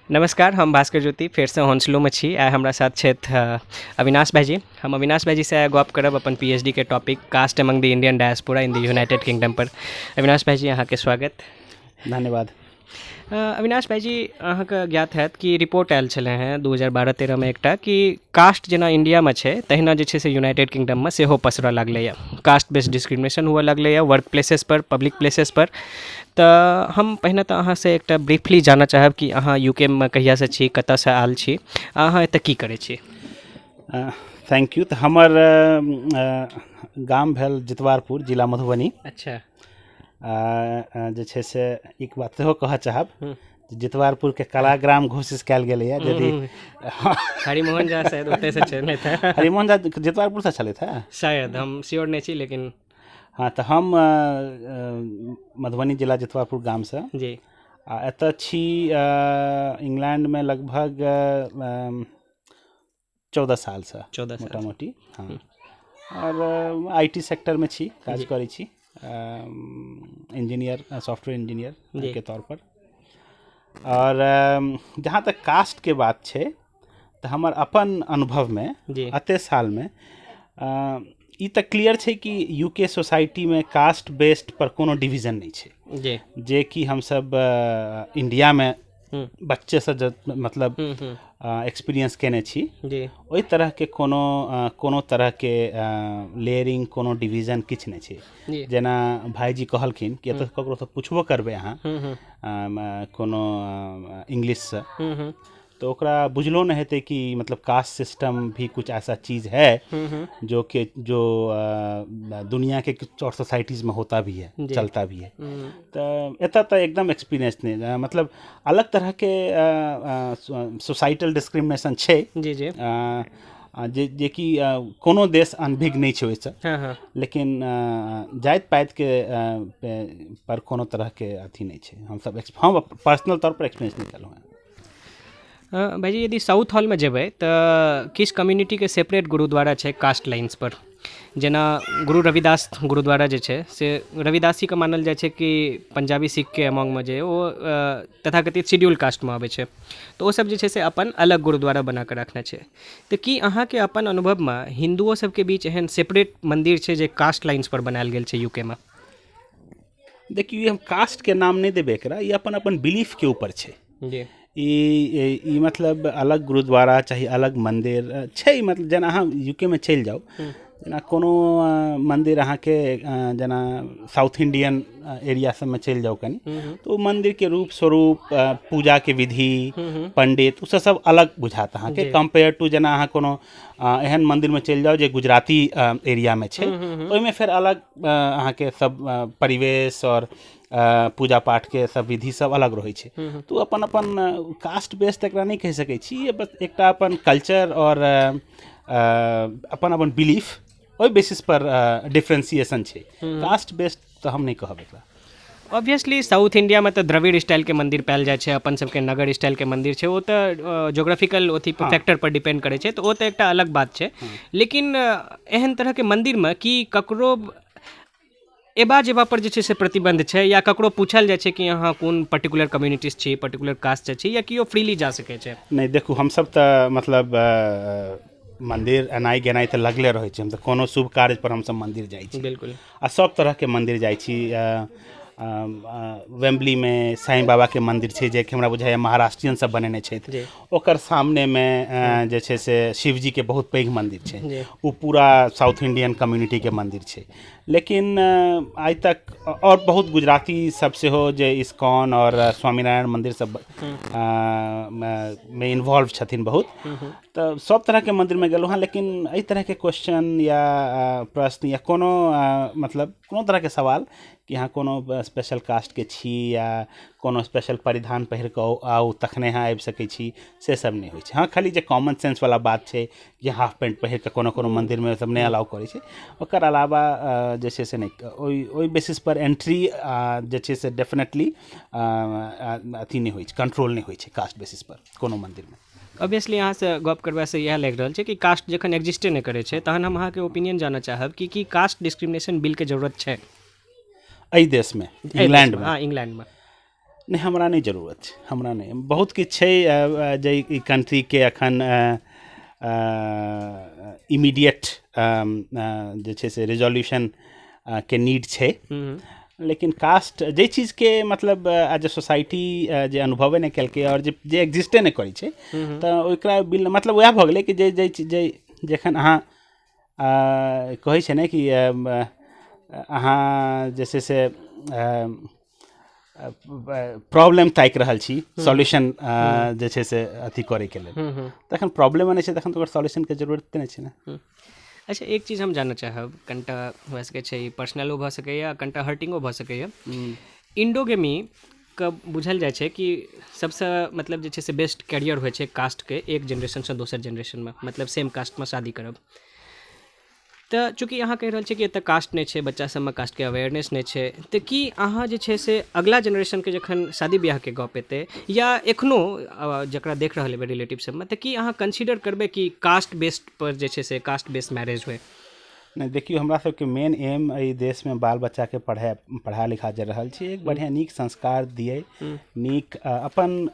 नमस्कार, हम भास्कर ज्योति फेरसँ हौंसलोमे छी। आइ हमरा साथ छथि अविनाश भाईजी। हम अविनाश भाईजीसँ आइ गप करब अपन पीएचडी के topic caste among the Indian diaspora in the United Kingdom पर। अविनाश भाईजी, अहाँके स्वागत। धन्यवाद। अविनाश भाईजी, अहाँके ज्ञात हैत कि रिपोर्ट आयल छलै हेँ 2012-13मे एकटा कि कास्ट जेना इण्डियामे छै, तहिना जे छै से यूनाइटेड किंगडममे सेहो पसरऽ लागलैए, कास्ट बेस्ड डिस्क्रिमिनेशन हुअ लागलैए वर्क प्लेसेस पर, पब्लिक प्लेसेस पर। तऽ हम पहिने तऽ अहाँसँ एकटा ब्रीफली जानऽ चाहब कि अहाँ यूकेमे कहियासँ छी, कतऽसँ आयल छी, आ अहाँ एतऽ की करै छी? Thank you. तऽ हमर गाम भेल जितवारपुर, जिला मधुबनी। जे छै से एक बात सेहो कहऽ चाहब, जितवारपुरके कलाग्राम घोषित कयल गेलैए यदि हरिमोहन झा शायद ओतयसँ छलथि हेँ। हरिमोहन झा जितवारपुरसँ छलथि हेँ। शायद, हम श्योर नहि छी लेकिन। हँ, तऽ हम मधुबनी जिला, जितवारपुर गामसँ आ एतऽ छी इंग्लैंडमे लगभग 14 सालसँ। 14 साल। मोटा मोटी, हँ। आओर I T सेक्टरमे छी, काज करै छी इंजीनियर, सॉफ्टवेयर इंजीनियर के तौर पर। आओर जहाँ तक कास्टके बात छै, तऽ हमर अपन अनुभवमे एते सालमे ई तऽ क्लियर छै कि यूके सोसाइटीमे कास्ट बेस्ड पर कोनो डिवीजन नहि छै, जे कि हमसब इंडियामे बच्चेसँ मतलब एक्सपीरियंस केने छी। ओहि तरहके कोनो तरहके लेयरिंग, कोनो डिवीजन किछु नहि छै। जेना भाईजी कहलखिन कि एतऽ ककरोसँ पुछबो करबै अहाँ कोनो इंग्लिशसँ, तऽ ओकरा बुझलो नहि हेतै कि मतलब कास्ट सिस्टम भी कुछ ऐसा चीज़ है जो कि जो दुनिया के कुछ और सोसाइटीज़ में होता भी है, चलता भी है। तऽ एतऽ तऽ एकदम एक्सपीरियंस नहि, मतलब अलग तरहके सोसाइटल डिस्क्रिमिनेशन छै जी जी जे कि कोनो देश अनभिज्ञ नहि छै ओहिसँ, हँ हँ लेकिन जाति पातिके पर कोनो तरहके अथी नहि छै। हमसब, हम पर्सनल तौर पर एक्सपीरियंस नहि केलहुँ हेँ। भाईजी, यदि साउथ हॉलमे जेबै तऽ किछु कम्युनिटीके सेपरेट गुरुद्वारा छै कास्ट लाइन्स पर। जेना गुरु रविदास गुरुद्वारा जे छै से रविदासीके मानल जाइ छै कि पंजाबी सिखके अमंगमे जे ओ तथाकथित शेड्यूल कास्टमे अबै छै, तऽ ओसब जे छै से अपन अलग गुरुद्वारा बनाकऽ रखने छै। तऽ की अहाँके अपन अनुभवमे हिन्दुओ सबके बीच एहन सेपरेट मन्दिर छै जे कास्ट लाइन्स पर बनायल गेल छै यूकेमे? देखियौ, ई हम कास्टके नाम नहि देबै एकरा। ई अपन अपन बिलीफके ऊपर छै। ई ई मतलब अलग गुरुद्वारा चाही, अलग मन्दिर छै। मतलब जेना अहाँ यूकेमे चलि जाउ, जेना कोनो मन्दिर अहाँके, जेना साउथ इंडियन एरिया सबमे चलि जाउ कनि, तऽ ओ मन्दिरके रूप स्वरूप, पूजाके विधि, पंडित, ओ सब सब अलग बुझायत अहाँके, कम्पेयर टू जेना अहाँ कोनो एहन मन्दिरमे चलि जाउ जे गुजराती एरियामे छै, ओहिमे फेर अलग अहाँके सब परिवेश आओर पूजा पाठके सब विधि सब अलग रहै छै। तऽ ओ अपन अपन कास्ट बेस तऽ एकरा नहि कहि सकै छी। ई बस एकटा अपन कल्चर आओर अपन अपन बिलीफ, ओहि बेसिस पर डिफ्रेंसिएशन छै। कास्ट बेस्ड तऽ हम नहि कहब एकरा। ऑब्वियसली साउथ इंडियामे तऽ द्रविड़ स्टाइलके मन्दिर पायल जाइ छै, अपन सबके नगर स्टाइलके मन्दिर छै। ओ तऽ जोग्राफिकल अथी फैक्टर पर डिपेंड करै छै, तऽ ओ तऽ एकटा अलग बात छै। लेकिन एहन तरहके मन्दिरमे की ककरो एबा जेबा पर जे छै से प्रतिबन्ध छै, या ककरो पूछल जाइ छै कि अहाँ कोन पर्टिकुलर कम्युनिटीसँ छी, पर्टिकुलर कास्टसँ छी, या केओ फ्रीली जा सकै छै? नहि, देखू, हमसब तऽ मतलब मन्दिर एनाइ गेनाइ तऽ लगले रहै छै। हम तऽ कोनो शुभ कार्य पर हमसब मन्दिर जाइ छी आ सब तरहके मन्दिर जाइ छी। वेम्बलीमे साईं बाबाके मन्दिर छै, जे कि हमरा बुझाइए महाराष्ट्रियन सब बनेने छथि। ओकर सामनेमे जे छै से शिवजीके बहुत पैघ मन्दिर छै। ओ पूरा साउथ इंडियन कम्युनिटीके मन्दिर छै। लेकिन आइ तक आओर बहुत गुजराती सब सेहो जे इस्कॉन आओर स्वामीनारायण मन्दिर सब मे इन्वॉल्व छथिन बहुत, तऽ सब तरहके मन्दिरमे गेलहुँ हँ, लेकिन एहि तरहके क्वेश्चन या प्रश्न या कोनो मतलब कोनो तरहके सवाल कि अहाँ कोनो स्पेशल कास्टके छी या कोनो स्पेशल परिधान पहिर कऽ आउ तखने अहाँ आबि सकै छी, से सब नहि होइ छै। हँ, खाली जे कॉमन सेंसवला बात छै जे हाफ पैंट पहिर कऽ कोनो कोनो मन्दिरमे सब नहि अलाउ करै छै, ओकर अलावा जे छै से नहि। ओहि ओहि बेसिसपर एंट्री जे छै से डेफिनेटली अथी नहि होइ छै, कंट्रोल नहि होइ छै कास्ट बेसिसपर कोनो मन्दिरमे। ऑब्वियसली अहाँसँ गप करबासँ इएह लागि रहल छै कि कास्ट जखन एग्जिस्टे नहि करै छै, तहन हम अहाँके ओपिनियन जानऽ चाहब कि की कास्ट डिस्क्रिमिनेशन बिलके जरूरत छै एहि देशमे, इंग्लैंडमे? हँ, इंग्लैंडमे। नहि, हमरा नहि जरूरत छै, हमरा नहि। बहुत किछु छै जे ई कंट्रीके एखन इमीडिएट जे छै से रिजोल्यूशन के नीड छै, लेकिन कास्ट जाहि चीजके मतलब एज ए सोसाइटी जे अनुभवे नहि केलकै आओर जे जे एग्जिस्टे नहि करै छै, तऽ ओकरा बिल मतलब वएह भऽ गेलै कि जे जे जे जखन अहाँ कहै छै ने कि अहाँ जे छै से प्रॉब्लम ताकि रहल छी सॉल्यूशन जे छै से अथी करैके लेल, तखन प्रॉब्लम नहि छै तखन तऽ ओकर सॉल्यूशनके जरूरत नहि छै ने। अच्छा, एक चीज हम जानऽ चाहब, कनिटा भऽ सकै छै पर्सनलो भऽ सकैए, कनिटा हर्टिंगो भऽ सकैए। इंडोगेमीके बुझल जाइ छै कि सबसँ मतलब जे छै से बेस्ट कैरियर होइ छै कास्टके एक जेनरेशनसँ दोसर जेनरेशनमे, मतलब सेम कास्टमे शादी करब। तऽ चूँकि अहाँ कहि रहल छियै कि एतऽ कास्ट नहि छै, बच्चा सबमे कास्टके अवेयरनेस नहि छै, तऽ की अहाँ जे छै से अगिला जेनरेशनके जखन शादी बियाहके गप एतै या एखनो जकरा देख रहल हेबै रिलेटिव सबमे, तऽ की अहाँ कंसीडर करबै कि कास्ट बेस्ड पर जे छै से कास्ट बेस्ड मैरेज होइ? नहि, देखियौ, हमरा सबके मेन एम एहि देशमे बाल बच्चाके पढ़ा लिखा जे रहल छी, एक बढ़िआँ नीक संस्कार दियै, नीक अपन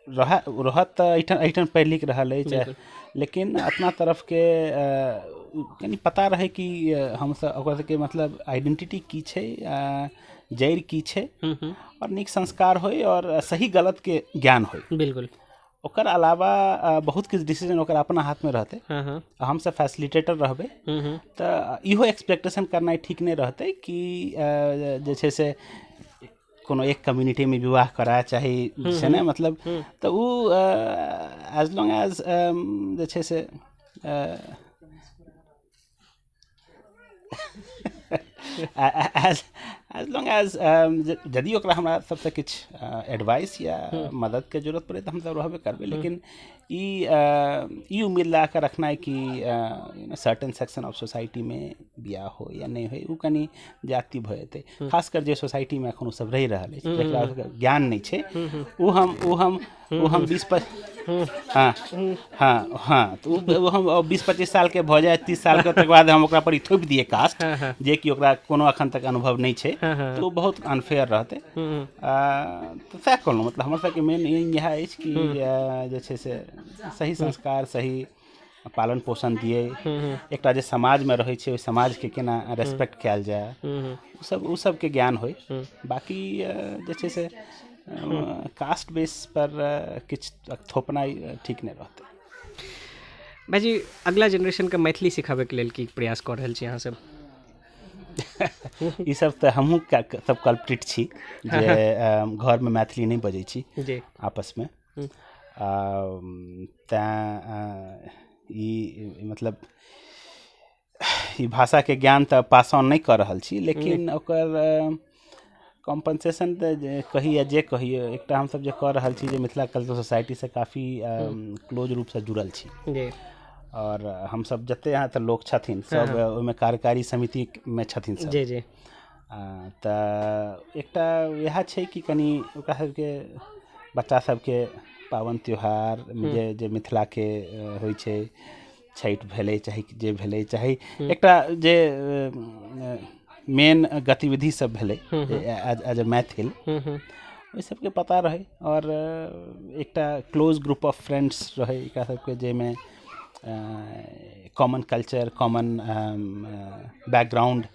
रहत तऽ एहिठाम पढ़ि लिख रहल अछि, लेकिन अपना तरफके कनि पता रहै कि हमसब ओकर सबके मतलब आइडेंटिटी की छै, जड़ि की छै, आओर नीक संस्कार होइ आओर सही गलतके ज्ञान होइ। बिल्कुल। ओकर अलावा बहुत किछु डिसीजन ओकर अपना हाथमे रहतै, हमसब फैसिलिटेटर रहबै। तऽ इहो एक्सपेक्टेशन करनाइ ठीक नहि रहतै कि जे छै से कोनो एक कम्युनिटीमे विवाह करा चाही छै ने, मतलब तऽ ओ एज लॉन्ग एज जे छै से एज लॉन्ग एज यदि ओकरा हमरा सबसँ किछु एडवाइस या मददके जरूरत पड़ै तऽ हमसब रहबे करबै, लेकिन ई उम्मीद लगा कऽ रखनाइ कि सर्टन सेक्शन ऑफ सोसाइटीमे बियाह हो या नहि होइ, ओ कनि जाति भऽ जेतै, खासकर जे सोसाइटीमे एखन ओसब रहि रहल अछि, जकरा सबके ज्ञान नहि छै, ओ हम ओ हम ओ हम बीस प हँ हँ हँ तऽ ओ हम 20-25 सालके भऽ जाय, 30 सालके, तकर बाद हम ओकरा पर ई थोपि दियै कास्ट, जे कि ओकरा कोनो एखन तक अनुभव नहि छै, तऽ ओ बहुत अनफेयर रहतै। तऽ सएह कहलहुँ, मतलब हमर सबके मेन एम इएह अछि कि जे छै से सही संस्कार, सही पालन पोषण दियै, एकटा जे समाजमे रहै छै ओहि समाजके केना रेस्पेक्ट कयल जाय, ओ सबके ज्ञान होइ। बाकी जे छै से कास्ट बेस पर किछु थोपनाइ ठीक नहि रहतै। भाईजी, अगला जेनरेशनके मैथिली सिखाबैके लेल की प्रयास कऽ रहल छी अहाँ सब? ई सब तऽ हमहूँ सब कल्प्रिट छी जे घरमे मैथिली नहि बजै छी आपसमे, तैँ ई मतलब ई भाषाके ज्ञान तऽ पास ऑन नहि कऽ रहल छी, लेकिन ओकर कॉम्पनसेशन तऽ कही या जे कहियौ, एकटा हमसब जे कऽ रहल छी जे मिथिला कल्चर सोसाइटीसँ काफी क्लोज रूपसँ जुड़ल छी, आओर हमसब जते यहाँ तऽ लोक छथिन सब ओहिमे कार्यकारी समितिमे छथिन सब। जी जी। तऽ एकटा इएह छै कि कनि ओकरा सबके बच्चा सबके पाबनि त्योहार जे जे मिथिलाके होइ छै, छठि भेलै चाहे जे भेलै, चाहे एकटा जे मेन गतिविधि सब भेलै एज ए मैथिल, ओहि सबके पता रहै, आओर एकटा क्लोज ग्रुप ऑफ फ्रेंड्स रहै एकरा सबके, जाहिमे कॉमन कल्चर, कॉमन बैकग्राउंड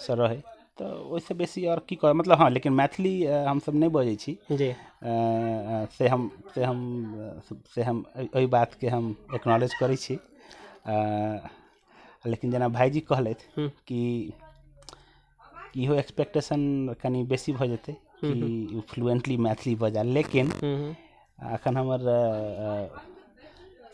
से रहै, तऽ ओहिसँ बेसी आओर की कहब, मतलब हँ, लेकिन मैथिली हमसब नहि बजै छी से हम से हम से हम एहि बातके हम एक्नॉलेज करै छी, लेकिन जेना भाइजी कहलथि कि इहो एक्सपेक्टेशन कनि बेसी भऽ जेतै कि फ्लुएंटली मैथिली बजै, लेकिन एखन हमर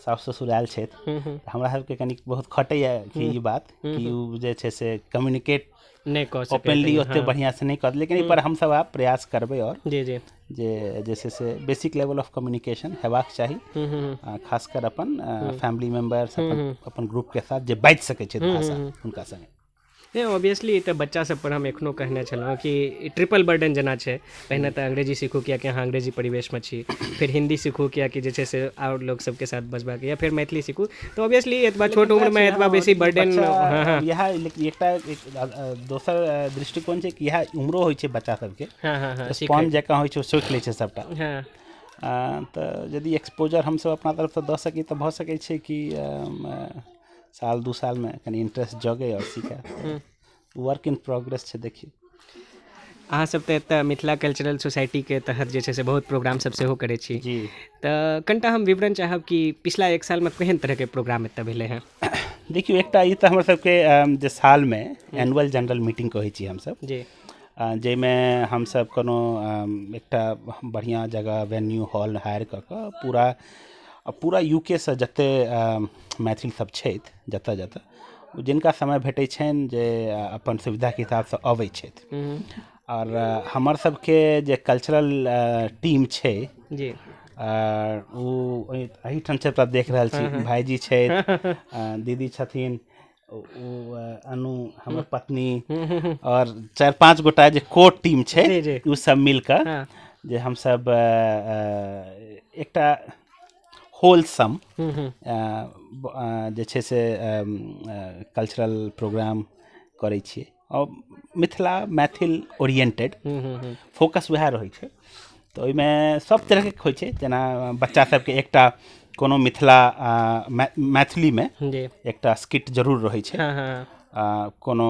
साउस ससुर आयल छथि, हमरा सबके कनि बहुत खटैया कि ई बात कि ओ जे छै से कम्युनिकेट नहि कऽ सकै ओपनली ओते बढ़िआँ से नहि कर, लेकिन एहि पर हमसब आब प्रयास करबै, आओर जी जी जे जे छै से बेसिक लेवल ऑफ कम्युनिकेशन हेबाक चाही, खासकर अपन फैमिली मेम्बर्स, अपन ग्रुपके साथ जे बाजि सकै छै भाषा हुनका संगे। नहि, ऑब्वियसली तऽ बच्चा सब पर हम एखनो कहने छलहुँ कि ट्रिपल बर्डन जेना छै, पहिने तऽ अंग्रेजी सीखू कियाकि अहाँ अंग्रेजी परिवेशमे छी, फेर हिन्दी सीखू कियाकि जे छै से आओर लोक सबके साथ बजबाक या फेर मैथिली सीखू। तऽ ऑब्वियसली एतबा छोट उम्रमे एतबा बेसी बर्डन। हँ, इएह लेकिन एकटा दोसर दृष्टिकोण छै कि इएह उम्रो होइ छै बच्चा सबके, हँ हँ हँ स्पॉन्ज जकाँ होइ छै, ओ सोखि लै छै सबटा। तऽ यदि एक्सपोजर हमसब अपना तरफसँ दऽ सकी तऽ भऽ सकै छै कि साल दू सालमे कनि इंट्रेस्ट जगै आओर सीखै। वर्क इन प्रोग्रेस छै, देखियौ। अहाँ सब तऽ एतऽ मिथिला कल्चरल सोसाइटीके तहत जे छै से बहुत प्रोग्राम सब सेहो करै छी। जी। तऽ कनिटा हम विवरण चाहब कि पिछला एक सालमे केहन तरहके प्रोग्राम एतऽ भेलै हँ? देखियौ, एकटा ई तऽ हमर सबके जे सालमे एनुअल जनरल मीटिंग कहै छी हमसब, जाहिमे हमसब कोनो एकटा बढ़िआँ जगह, वेन्यू, हॉल हायर कऽ कऽ पूरा पूरा यूकेसँ जते मैथिल सब छथि, जतऽ जतऽ जिनका समय भेटै छनि, जे अपन सुविधाके हिसाबसँ अबै छथि। आओर हमर सबके जे कल्चरल टीम छै, ओ एहिठाम छै, देख रहल छी, भाइजी छथि, दीदी छथिन, ओ अनु हमर पत्नी, आओर 4-5 गोटा जे कोर टीम छै, ओ सब मिलकऽ जे हमसब एकटा होलसम जे छै से कल्चरल प्रोग्राम करै छियै आओर मिथिला मैथिल ओरिएन्टेड फोकस वएह रहै छै। तऽ ओहिमे सब तरहके होइ छै, जेना बच्चा सबके एकटा कोनो मिथिला मैथिलीमे एकटा स्किट जरूर रहै छै, कोनो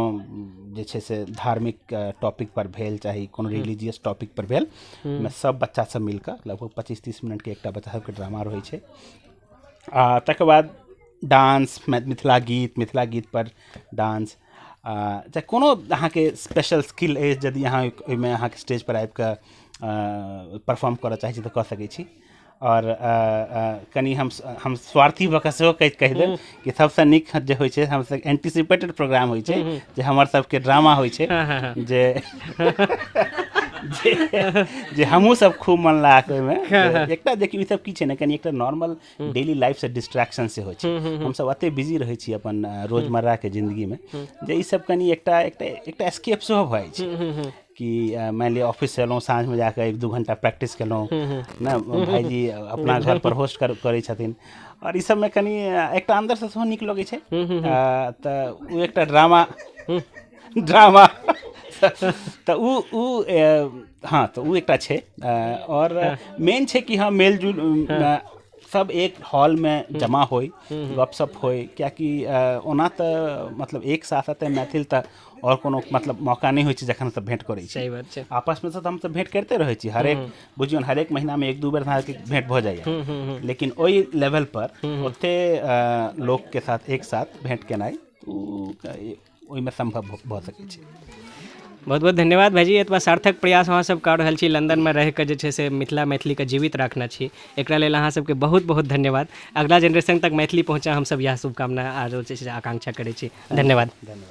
जे छै से धार्मिक टॉपिक पर भेल, चाहे कोनो रिलीजियस टॉपिक पर भेल, ओहिमे सब बच्चा सब मिलकऽ लगभग 25-30 मिनटके एकटा बच्चा सबके ड्रामा रहै छै। आ तकर बाद डांस, मिथिला गीत, मिथिला गीत पर डांस, चाहे कोनो अहाँके स्पेशल स्किल अछि, यदि अहाँ ओहिमे अहाँके स्टेज पर आबि कऽ परफॉर्म करऽ चाहै छी तऽ कऽ सकै छी। आओर कनि हम स्वार्थी भऽ कऽ सेहो कहि देब कि सबसँ नीक जे होइ छै, हमसब एंटिसिपेटेड प्रोग्राम होइ छै जे हमर सबके ड्रामा होइ छै, जे जे हमहूँ सब खूब मन लगा कऽ ओहिमे एकटा देखियौ, ई सब की छै ने, कनि एकटा नॉर्मल डेली लाइफसँ डिस्ट्रैक्शन से होइ छै। हमसब एते बिजी रहै छी अपन रोजमर्राके जिन्दगीमे जे ई सब कनि एकटा एकटा एकटा एस्केप सेहो भऽ जाइ छै कि मानि लिअ ऑफिससँ एलहुँ, साँझमे जाकऽ 1-2 घण्टा प्रैक्टिस केलहुँ ने, भाइजी अपना घर पर होस्ट करै छथिन, आओर ई सबमे कनि एकटा अन्दरसँ सेहो नीक लगै छै। तऽ ओ एकटा ड्रामा ड्रामा तऽ ओ ओ हँ, तऽ ओ एकटा छै। आओर मेन छै कि हँ, मेलजोल, सब एक हॉलमे जमा होइ, गपशप होइ, कियाकि ओना तऽ मतलब एक साथ एतऽ मैथिल तऽ आओर कोनो मतलब मौका नहि होइ छै जखन सब भेँट करै छी। सही बात छै। आपसमे तऽ हमसब भेँट करिते रहै छी, हरेक बुझियौ हरेक महीनामे 1-2 बेर अहाँके भेँट भऽ जाइए, लेकिन ओहि लेवल पर ओते लोकके साथ एक साथ भेँट केनाइ ओहिमे सम्भव भऽ सकै छै। बहुत बहुत धन्यवाद भाईजी, एतबा सार्थक प्रयास अहाँ सब कऽ रहल छी, लंदनमे रहिकऽ जे छै से मिथिला मैथिलीके जीवित राखने छी, एकरा लेल अहाँ सबके बहुत बहुत धन्यवाद। अगला जेनरेशन तक मैथिली पहुँचा, हमसब इएह शुभकामना आर जे छै से आकांक्षा करै छी। धन्यवाद। धन्यवाद।